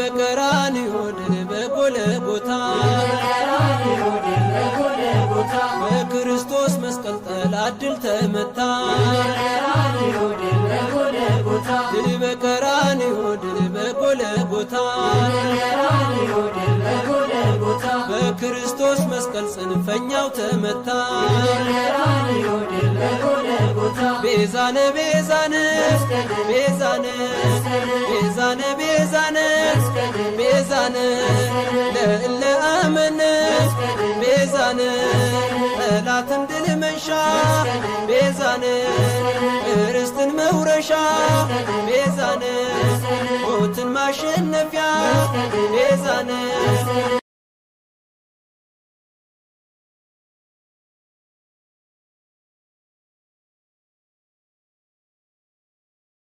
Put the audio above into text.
በቀራንዮ፣ ድል በጎልጎታ፣ በክርስቶስ መስቀል ጠላት ድል ተመታ። ድል በቀራንዮ፣ ድል በጎልጎታ፣ በክርስቶስ መስቀል ጽንፈኛው ተመታ። ቤዛነ ቤዛነ ቤዛነ ቤዛነ ቤዛነ ቤዛነ ለእለ አመነ፣ ቤዛነ ጠላትን ድል መንሻ፣ ቤዛነ ርስትን መውረሻ፣ ቤዛነ ሞትን ማሸነፊያ ቤዛነ።